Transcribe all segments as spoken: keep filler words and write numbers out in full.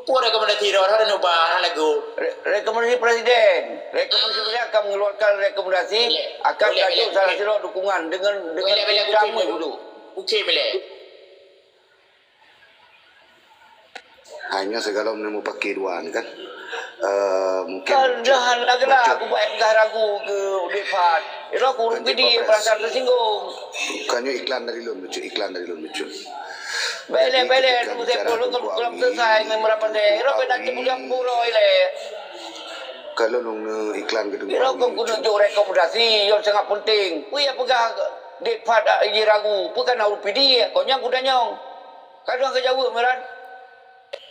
Peue rekomendasi droe, droe neuba hana lagu. Re-, rekomendasi presiden. Rekomendasi presiden akan mengeluarkan rekomendasi, boleh, akan boleh, tajuk boleh, salah boleh. Sidroe dukungan dengan, dengan boleh, boleh, utama dulu. Oke, boleh. Hanya segala meunyoe mupake dua ni kan. Eh, mungkin kan dah lagi lah, aku buat peugah ragu ke Depan. Ira aku ureueng P D perasaan tersinggung. Bukannya iklan dari lôn, lucu iklan dari lôn, lucu. Bele, bele, tu saya pun belum selesai dengan berapa saya. Ira beda tu bulan pura ile. Kalau nong iklan ke Ira kau kudu jok rekomendasi yang sangat penting. Pui ya peugah Depan iji ragu. Pui kan ureueng P D, kau nyang kuda nyong. Kadang ke jaweueb, Miran.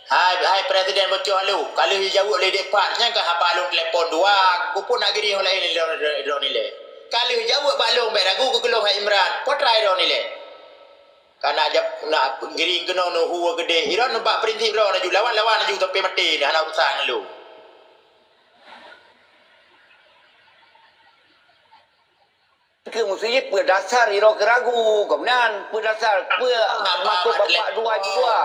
Hai, hai Presiden Bocoh Halu, ka lheueh jijaweueb lé Dek Pat, nyan ka haba lôn telepon dua, ku pun nak giring lagèe droeneuh lé. Ka lheueh jaweueb bak lôn, bèk ragu keu lôn hai Imran, po trai droeneuh lé. Ka nak jap, nak giring keunoe neuhu geudeh, droeneuh bak prinsip droeneuh ju lawan-lawan ju sampai maté, hana urusan lôn. Keu meuseujid peue dasar droe keu ragu, keunan peue dasar peue makot bapak dua jua.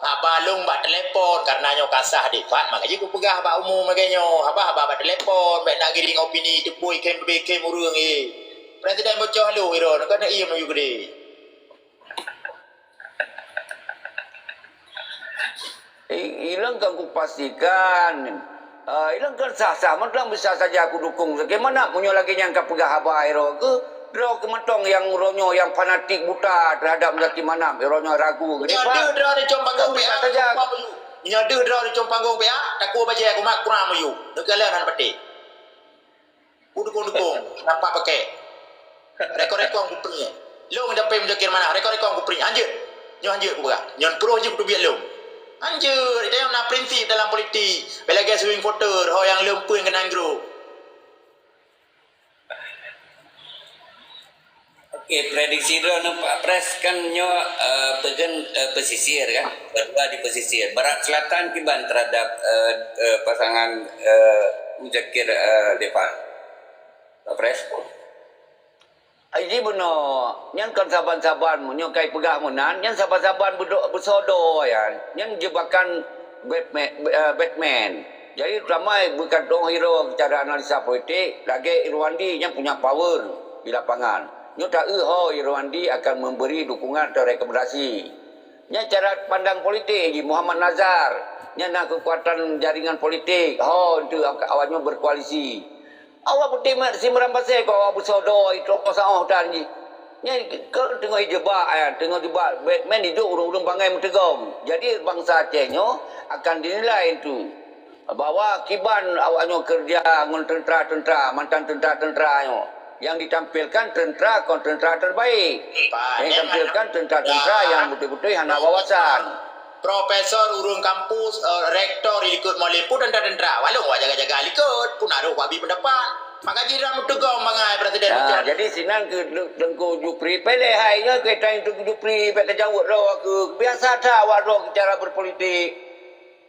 Haba lôn bak telepon, karena nyoe ka sah Dek Pat, maka jih kupeugah bak umum lagèe nyoe. Haba, haba bak telepon, bèk nak giring opini teupui khem beubi khem ureueng, eh. Presiden Bocoh Halu droeneuh, keuneuk iem laju geudeh. I-, ilôn kan kupastikan, eh, ilôn kan sah-sah mantong, bisa saja kudukung Zaki Manap. Meunyoe lagèe nyan ka peugah haba droe keuh, droe keuh mantong nyang uroe nyoe nyang fanatik buta terhadap Zaki Manap, uroe nyoe ragu keu Dek Pat. Nyoe deuh droe di cong panggong P A, bisa saja. Nyoe deuh droe di cong panggong P A, takue bajèe kumat kurang muyueb. Neukalon hana patéh. Kudukong-dukong, nampak pakai. Rekong-rekong kuprint. Lôn dapé Muzakir Manaf, rekong-rekong kuprint. Hanjeuet. Nyoe hanjeuet kupeugah. Nyoe pruh jih kuteubiet lôn. Hanjeuet. Dia na prinsip dalam politik. Bèk lagèe swing voter, ho nyang leumpuen keunan grup. Oke, prediksi droeneuh Pak Pres kan nyoe, eh, peugen, eh, pesisir kan, kedua di pesisir. Barat Selatan kiban terhadap, eh, eh, pasangan, eh, Muzakir, eh, Depan? Pak Pres? Ai, ji bunoe, nyan kon saban-saban, meunyoe kai peugah meunan, nyan saban-saban beudok beusoe doe nyan. Nyan jebakan Batman, eh, Batman. Jadi, terutama beukantong hero secara analisa politik, lagèe Irwandi nyang punya power di lapangan. Nyoe taeu ho Irwandi akan memberi dukungan atau rekomendasi. Nyan cara pandang politik jih Muhammad Nazar. Nyan na kekuatan jaringan politik. Ho, untuk awak nyoe berkoalisi. Awak putih mat si meurambasée keu awak beusoe doe, itu apa saoh tan jih. Nyan keu teungoh jebak, eh, teungoh jebak, Batman hidup ureuëng-ureuëng bangai meuteugom. Jadi, bansa Aceh nyoe akan dinilai itu bahwa kiban awak nyoe kerja ngon tentera-tentera, mantan tentera-tentera nyoe. Yang ditampilkan tentera kon tentera terbaik. Yang ditampilkan tentera-tentera yang betul-betul hana wawasan. Profesor ureuëng kampus, eh, rektor di likot Mualem pun tentera-tentera. Walau awak jaga-jaga likot, pun harôh awak bri pendapat. Maka jih dah meuteugom bangai Presiden. Nah, jadi sinan keu Teungku Jupri, pilih hai nyoe keu Teungku Jupri, bèk teujaweueb droe keu biasa that awak droe keu cara berpolitik.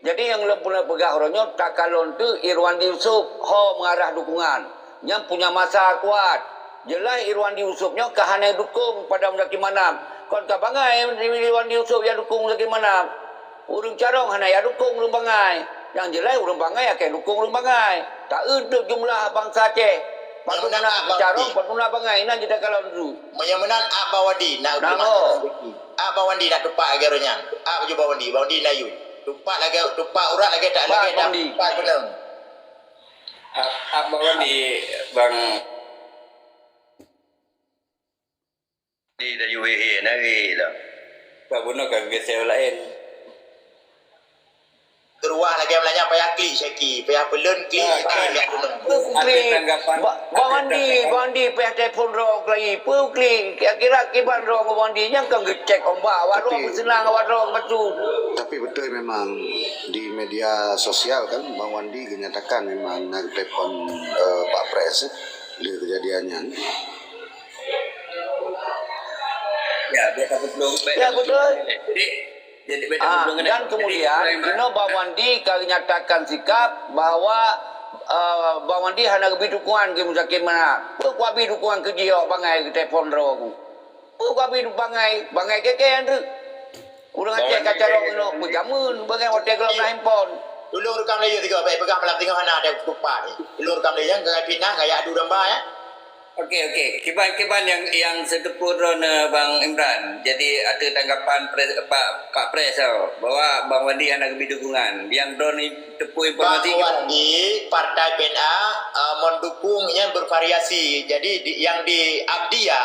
Jadi nyang lôn peureulèe peugah uroe nyoe, takalon teuk Irwandi Yusuf ho mengarah dukungan. Nyan punya masa kuat. Jeulaih Irwandi Yusuf nyoe ka hana dukung pada Muzaki Manaf. Kon ka bangai Irwandi Yusuf ya dukung Muzaki Manaf. Ureuëng carông hana ya dukung ureuëng bangai. Nyang jeulaih ureuëng bangai akan dukung ureuëng bangai. Taeu teuk jumlah bansa Aceh. Padum na carông, padum na bangai, inan jeuet takalon dulu. Meunyoe meunan, a Bawandi nak. Nama? A Bawandi nak tupak lagèe ureuëng nyan. A baju Bawandi, Bawandi na yue. Tupak lagèe, tupak urat lagèe tak lagèe dah tupak gunong. Ap, ap mawali bang di dari U B A nari dah. Bak bunoe ka geuseu laén. Keruah lagèe meulanyang payah klik syaki, payah peuleun klik syaki. Klik. Bang Wandi, Bang Wandi payah telepon droe lagi. Peue klik, kira-kira kiban droe ngon Bang Wandi nyang ka geucek ombak awak droe, meuseunang awak droe bacut. Tapi betul memang di media sosial kan, Bang Wandi dinyatakan memang na geutelepon, eh, Pak Pres, eh, lé kejadian nyan. Ya, betul. Jadi, jadi, ah, dan kemudian, keunoe Bang Wandi ka nyatakan sikap bahwa, eh, Bang Wandi hana geubri dukungan keu Muzakir Manaf. Peue kuabri dukungan keu jih awak bangai geutelepon droe ku. Peue kuabri bangai, bangai keu kèe nyan treuk. Ureuëng Aceh ka carông inoe peujameun, beungai watée gohlom na handphone. Tulông rekam lé yue tiga, bék peugah malam teungoh hana ada kupat. Tulông rekam lé nyang ka fitnah, ka adu domba, ya. Oke, oke. Kiban-kiban nyang, nyang siteupeu droeneuh, Bang Imran. Jadi, ateueh tanggapan pres, Pak, Pak Pres, oh, bahwa Bang Wandi hana geubri dukungan. Nyang droeneuh teupeu informasi Bang Wandi, Partai P N A, eh, mendukung nyan bervariasi. Jadi, di, yang di Abdia,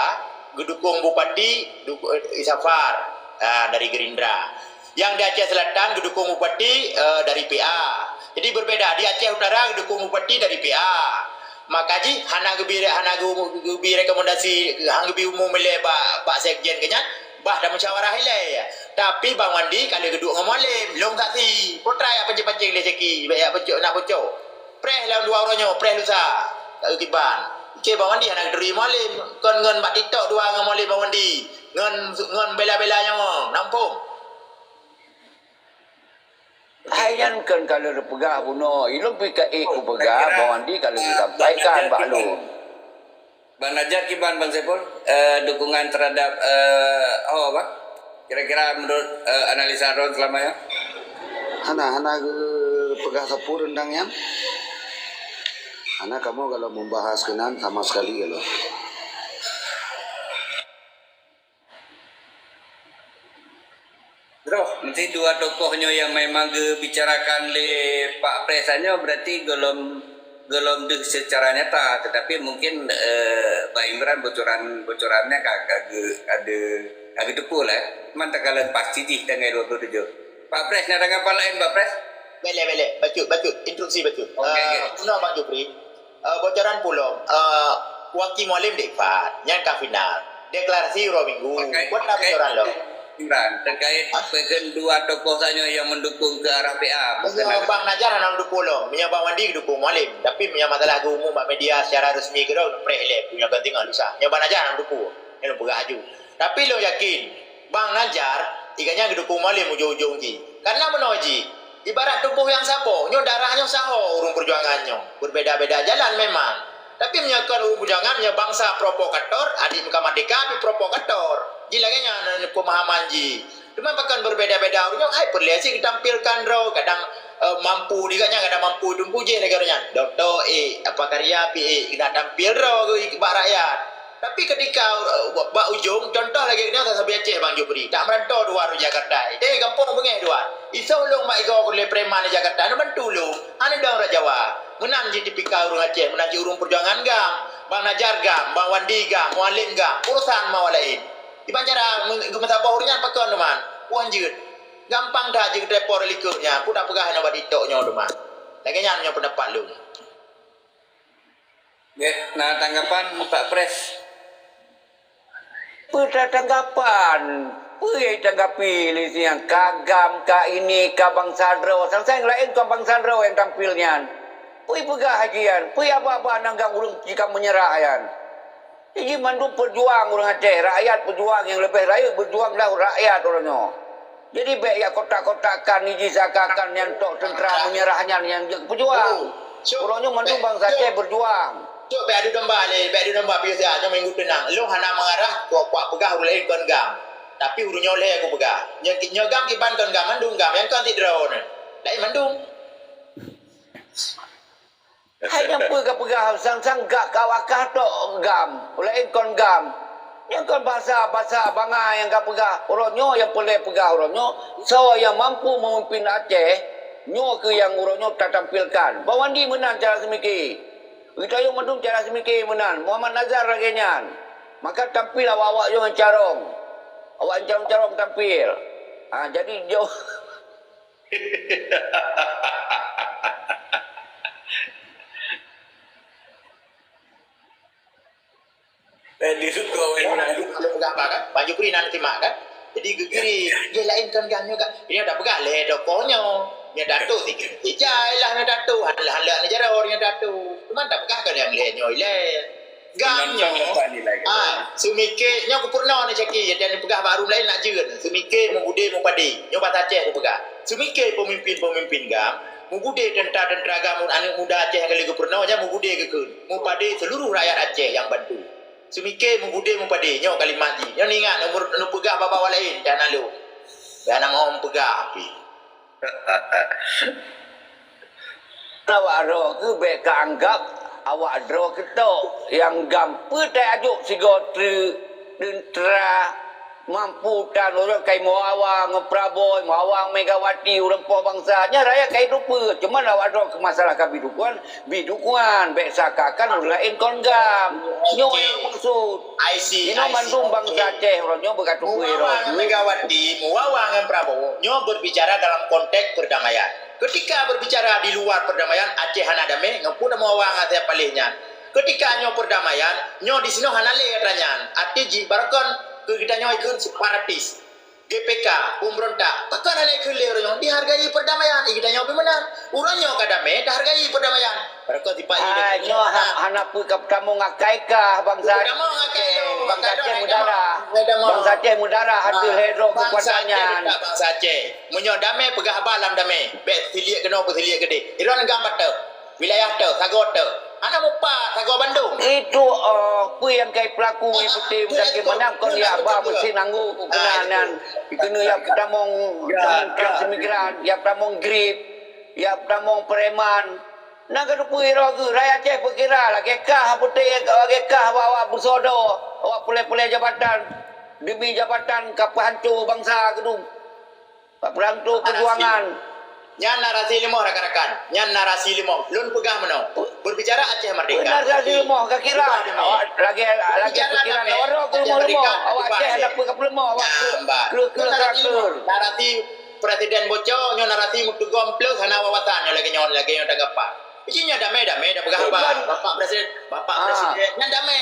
geudukung Bupati, duk-, eh, Safar, ah, dari Gerindra. Yang di Aceh Selatan geudukung Bupati, eh, dari P A. Jadi berbeda, di Aceh Utara geudukung Bupati dari P A. Maka jih hana geubi, hana geu-, geubi rekomendasi, hana geubi umum ilée bak, bak sekjen keu nyan, bah dan musyawarah ilée. Tapi Bang Wandi ka lheueh geuduek ngon Mualem, lôn saksi. Peue teuma jak pancing-pancing lé Syeki, jak peucok, nak peucok. Preh lawan dua uroe nyoe, preh lusa. Tak kiban. Oke, Bang Wandi hana geuturi Mualem. Kon ngon bak TikTok dua ngon Mualem Bang Wandi. Ngon, ngon bela-bela nyoe, nampung. Hai nyan kon ka lheueh peugah bunoe, ilôn pih ka ék kupeugah, Bang Wandi ka lheueh sampaikan bak lôn. Bang Najat kiban, Bang Saiful, eh, dukungan terhadap, eh, oh, apa? Kira-kira menurut, eh, analisa droen selama ya? Hana, hana geupeugah sapeue tentang nyan. Hana kamoe kalau membahas keunan sama sekali kalau. Droe, meusti dua tokoh nyoe nyang memang geubicarakan lé Pak Pres nyoe, berarti gohlom, gohlom deuh secara nyata, tetapi mungkin, eh, Bang Imran bocoran-bocorannya ka, ka ge-, ka de-, ka geuteupeue lah. Cuman takalon pasti jih tanggai dua puluh tujuh. Pak Pres, na tanggapan laén, Pak Pres? Beleh, beleh. Bacut, bacut. Instruksi bacut. Oke, oke. Eh, bunoe Bang Jupri. Eh, bocoran pulo, eh, Waki Mualem dek Fat, nyan ka final. Deklarasi uroe Minggu. Terkait, buat apa terkait bocoran lo? Imran, terkait pekan dua tokoh tanyoe yang mendukung ke arah P A. Meunyoe Bang Najar hana dukung lo, meunyoe Bang Wandi dukung Mualem. Tapi meunyoe masalah geumumum bak media secara resmi keudroe, preh lé, punya kepentingan lusa. Meunyoe Bang Najar hana dukung, nyan peugah aju. Tapi lo yakin, Bang Najar, ikan nyan geudukung Mualem ujong-ujong jih. Karena meunoe jih, ibarat tuboh nyang saboh, nyoe darah nyoe saho ureuëng peujuangan nyoe. Berbeda-beda jalan memang. Tapi meunyoe kon ureuëng peujuangan, meunyoe bansa provokator, adik muka merdeka pih provokator. Jih lagée nyan pemahaman jih. Cuma pakon berbeda-beda ureuëng nyoe, hai peureulée cit geutampilkan droe, kadang, eh, mampu di gobnyan, kadang mampu teungku jih lagée ureuëng nyan. Dokto, eh, apa karya pih, eh, keuneuk tampil droe keu bak rakyat. Tapi ketika, eh, bak ujong, contoh lagée nyoe sabe Aceh Bang Jupri, tak merantau dua di Jakarta. Deh gampông beungéh dua. Isoe ulôn mak igoe lé preman di Jakarta, neubantu ulôn. Hana dong raja Jawa. Meunan jih tipikal ureuëng Aceh, meunan jih ureuëng peujuangan GAM. Bang Najar GAM, Bang Wandi GAM, Mualem GAM, urusan mau laén. Iban cara geumeusaboh ureuëng nyan pakon teuma. Wan jeuet. Gampang that jeuet telepon likot nyan, pun tak peugah hana bak TikTok nyoe teuma. Lagée nyan nyoe pendapat lôn. Gét na tanggapan Pak Pres? Peue tanggapan? Peue nyang tanggapi lé siang? Ka GAM, ka ini, ka bansa droe. Sang-sang laén kon bansa droe nyang tampil nyan. Peue peugah haji nyan? Peue aba-aba nangga ureuëng jika menyerah nyan? Iji mandum peujuang ureuëng Aceh, rakyat peujuang nyang leubeh rayeuk beujuang dah rakyat uroe nyoe. Jadi bék jak kotak-kotakkan iji seakan-akan nyan tok teuntera meunyeurah nyan nyang jeuet peujuang. Uroe nyoe mandum bansa Aceh beujuang. Cok bék adu domba lé, bék adu domba biasa nyoe minggu teunang. Lôn hana meungarah kuak-kuak peugah ureuëng laén kon GAM. Tapi ureuëng nyoe lé aku peugah. Nyoe, nyoe GAM kiban kon GAM mandum GAM nyang kon sidroe nyoe. Laén mandum. Hai nyang peue ka peugah sang-sang gak ka wakah tok GAM, laén kon GAM. Nyang kon basa-basa bangai nyang ka peugah uroe nyoe nyang peureulée peugah uroe nyoe, soe nyang mampu memimpin Aceh, nyoe keuh nyang uroe nyoe tatampilkan. Bang Wandi meunan cara seumike. Geutanyoe mandum cara seumike meunan. Muhammad Nazar lagée nyan. Maka tampil awak-awak nyoe carông. Awak carông-carông tampil. Ha, jadi jauh. Eh, di suka orang. Kalau peugah apa kan? Bang Jupri na simak kan? Jadi geugiri, dia laén kan GAM nyoe kan. Dia dah peugah lé tokoh nyoe. Dia datuk sikit. Ijai lah na datuk. Hala-hala na jaroe na datuk. Cuma tak peugah kan yang lé nyoe lé. GAM nyoe. Ah, seumike nyoe geupeureunoe ni Syaki, dan peugah bak ureuëng laén nak jeuet. Seumike mubudé mupadé. Nyoe basa Aceh geupeugah. Seumike pemimpin-pemimpin GAM, mubudé tentara-tentara GAM, aneuk muda Aceh nyang ka lheueh geupeureunoe nyan mubudé geukheun. Mupadé seluruh rakyat Aceh nyang bantu. Seumike mubudé mupadé. Nyoe kalimat jih. Nyoe ingat, neupeugah bak-bak awak laén, dan lalu. Hana mohom peugah pih. Awak droe keuh bék ka anggab awak droe keutok nyang gam. Peue tajok sigoe treuk teuntra mampu tan ureuëng kai meuawa ngon Prabowo, meuawa Megawati, ureuëng poh bansa. Nyan rakyat kai teupeue, cuma awak droe keu masalah ka bidukuan, bidukuan bék sakakan ureuëng laén kon gam. Nyoe nyang maksud. Inoe mandum bansa Aceh uroe nyoe beugatu kueh roh. Muawa ngon Megawati, muawa ngon Prabowo, nyoe berbicara dalam konteks perdamaian. Ketika berbicara di luar perdamaian, Aceh hana damé, ngon peue muawa ngon siapa leh nyan. Ketika nyoe perdamaian, nyoe di sinoe hana lé atra nyan. Arti jih barokon keu geutanyoe ikheun separatis. G P K, pemberontak. Pakon hana ikheun lé uroe nyoe? Dihargai perdamaian. Ih, geutanyoe pih meunan. Uroe nyoe ka damé, tahargai perdamaian. Barokon sipat. Ah, nyoe ha-, hana peue ka peutamong akai kah bansa. Peutamong akai lo, bansa Aceh meudarah. Bansa Aceh meudarah ateueh lhèe droe keukuasaan nyan. Bansa Aceh. Meunyoe damé, peugah haba lam damé. Bék siliek keunoe, peusiliek keudeh. Droeneuh gam bateue. Wilayah teu, sagoe teu. Hana mupat, sagoe bandum. Itu, oh, peue nyang kai peulaku ngon putih meudaké manang kon ya ba meusin anggô keunan nyan. Keuneuk ya peutamong transmigran, ya peutamong grip, ya peutamong preman. Nang ka teupeue roh geuh, rakyat Aceh peukira lagèe kah putih, lagèe kah awak-awak beusodo, awak pulai-pulai jabatan. Demi jabatan ka peuhanco bansa keudum. Bak peurang tu peujuangan. Nyan narasi leumoh rakan-rakan. Nyan narasi leumoh. Lôn peugah meunoe. Berbicara Aceh Merdeka. Narasi leumoh, kakira. Lagèe, lagèe pikiran awak droe keu leumoh-leumoh. Awak Aceh ada peue ka peuleumoh. Awak kreueh, kreueh, kreueh. Narasi Presiden Boco, nyoe narasi meuteugom plus hana wawasan nyoe lagèe nyoe, lagèe nyoe tagapak. Iji nyan damé-damé dah peugah haba. Bapak Presiden, Bapak Presiden, nyan damé.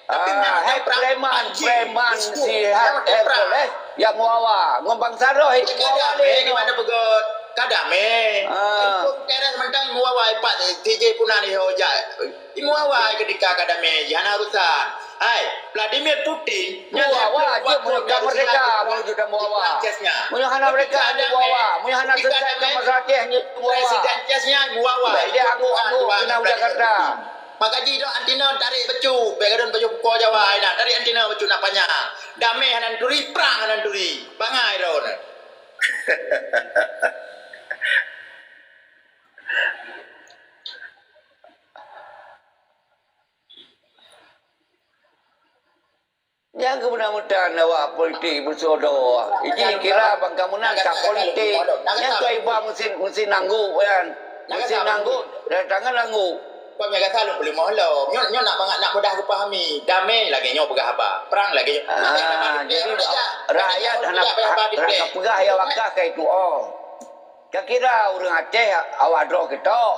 Tapi nyan hai preman, preman si Hercules, ya muawa ngon bansa roh itu muawa lé. Gimana peugöt? Ka damé. Itu keres mentang muawa ipat T J Puna ni ho jak. Muawa ketika ka damé, hana urusan. Hai, Vladimir Putin, muawa je meunyoe ka merdeka, meunyoe sudah muawa. Meunyoe hana merdeka, muawa. Meunyoe hana selesai masalah Aceh, muawa. Presiden Chechnya muawa. Dia angguk-angguk kena Jakarta. Maka jih dok antina tarék bacut, bèk gadon baju pukoe Jawa inan, tarék antina bacut nak panyang. Damé hana turi, prang hana turi. Bangai droeneuh. Nyang keubeuna meutan awak politik beusodo. Iji kira bang kamoe nan ka politik. Nyang ka iba meusin, meusin angguk nyan. Meusin angguk, datangan angguk. Kon nyang gata lôn peuleumah lom. Nyoe, nyoe nak mangat nak mudah geupahami. Damé lagèe nyoe peugah haba. Prang lagèe nyoe. Ah, jadi rakyat hana, hana ka peugah ya wakah ka itu, oh. Kakira ureuëng Aceh awak droe keutok.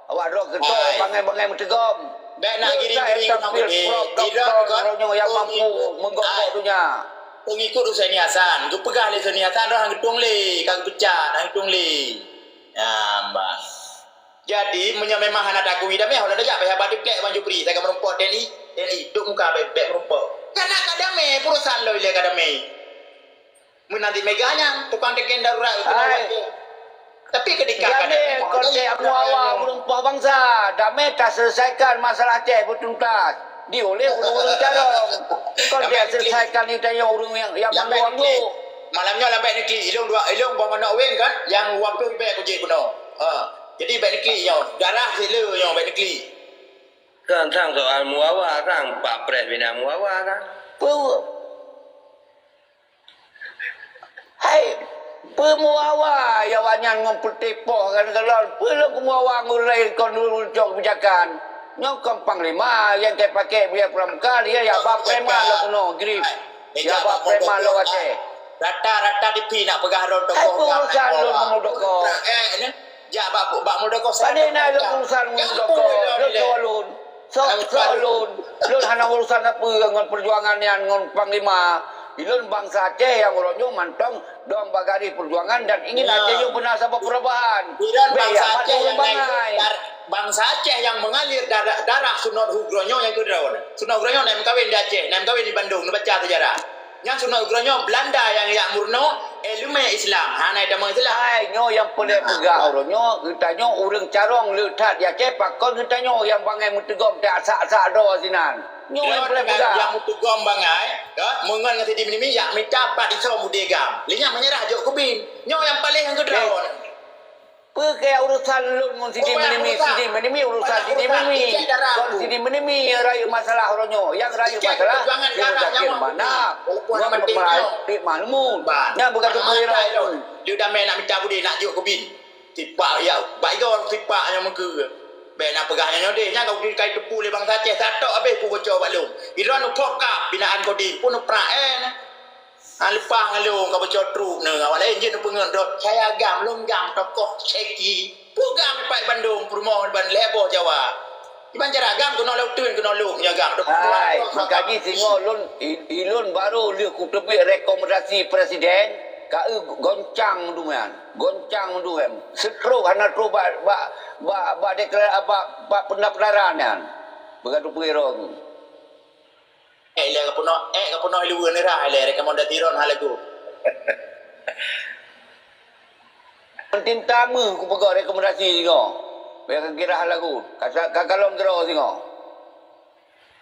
Awak droe keutok bangai-bangai meuteugom. Bèk na giring-giring nang udé. Tidak, uroe nyoe nyang mampu meugombok dunia. Pengikut Husaini Hasan, geupeugah lé Husaini Hasan, roh han geutueng lé, ka geupeucat, han geutueng lé. Ya, bah. Jadi, meunyoe memang hana takui damé, ho lôn jak payah ba diplek Bang Jupri, sagai meurumpok T N I, T N I, dok muka bèk, bèk meurumpok. Karena ka damé, urusan lôn ilèe ka damé. Meunan di Mega nyan, tukang teken darurat, tukang wakil. Tapi ketika ka damé, konteks muawa ureuëng poh bansa, damé taselesaikan masalah Aceh beutuntas. Di oleh ureuëng-ureuëng carông. Konteks selesaikan di tanyoe ureuëng nyang, nyang mandum angguk. Malam nyoe lambek neuklik, ilong dua, ilong boh manok weng kan, nyang wapeuh bèk kujéh bunoe. Ha. Jadi bèk neuklik nyoe, darah sile nyoe bèk neuklik. Kan sang soal muawa kan, Pak Pres bina muawa kan. Peue? Hai, peue muawa ya awaknyan ngon peutepoh kan kalon, peue lom muawa ngon laén kon ureuëng cok keubijakan. Nyoe kon panglima nyang kai pakai biaya pramuka, dia ya ba preman lom keunoe, grip. Ya ba preman lom watèe. Rata-rata di pi nak peugah lom tokoh. Hai, peue urusan lom ngon tokoh. Eh, ni. Jak bak, bak Muldoko. Pane na lôn urusan ngon Muldoko? Lôn soe lôn? Soe, soe lôn? Lôn hana urusan sapeue ngon peujuangan nyan ngon panglima. Ilôn bansa Aceh nyang uroe nyoe mantong dong bak garéh peujuangan dan ingin Aceh nyoe beuna saboh perubahan. Ilôn bansa Aceh nyang bangai. Bansa Aceh nyang mengalir darah, darah sunat hu geuronyoe nyang keudroe. Sunat geuronyoe na meukawen di Aceh, na meukawen di Bandung, neubaca sejarah. Nyan sunat geuronyoe Belanda nyang jak murno ileumèe Islam. Hana tamong Islam. Hai, nyoe nyang peureulèe peugah uroe nyoe, geutanyoe ureuëng carông le that di Aceh, pakon geutanyoe nyang bangai meuteugom tak sak-sak droe sinan. Nyoe nyang paléng peugah. Nyang meupeugöm bangai, ya, meungon ngon Siti Menimi, yak mita pat isom udé GAM. Lé nyan meunyeurah jok keu bin. Nyoe nyang paléng nyang keudroe. Peu kaya urusan lôn ngon Siti Menimi, Siti Menimi urusan Siti Menimi. Kon Siti Menimi nyang rayeuk masalah uroe nyoe. Nyang rayeuk masalah Timu Zakir Manaf ngon Pik Mahmud. Nyang bukan teupeu lôn. Dia damé nak mita udé, nak jok keu bin. Tipak ya, bak igoe tipak nyang meukeue. Bèk na peugah nyoe deh, nyan ka kai teupeu lé bansa Aceh, satok habéh ku boco bak lôn. Idroe neuphok kap binaan Kodim pun neuprak eh. Ha, leupah ngon lôn ka boco truk neu, awak laén jeuet neupeungeut droe. Saya GAM, lôn GAM tokoh seki. Pu GAM ipak Bandung, peurumoh ban lhèe boh Jawa. Iban cara GAM keunoe lôn teun keunoe lôn, ya GAM. Hai, meukaji singoh lôn, i-, ilôn barô lheueh kuteubiet rekomendasi presiden, ka eu goncang duman. Goncang duhem. Setrok hana trok bak, bak, bak, bak deklarasi, bak, bak pendaftaran nyan. Beugatu peue roh. Eh, lé ka peunoh, eh, ka peunoh luweue neurah lé rekomendasi ron hal lagu. Tinta meuh kupeugah rekomendasi singoh. Bèk ka kira hal lagu. Ka, ka kalon keudroe singoh.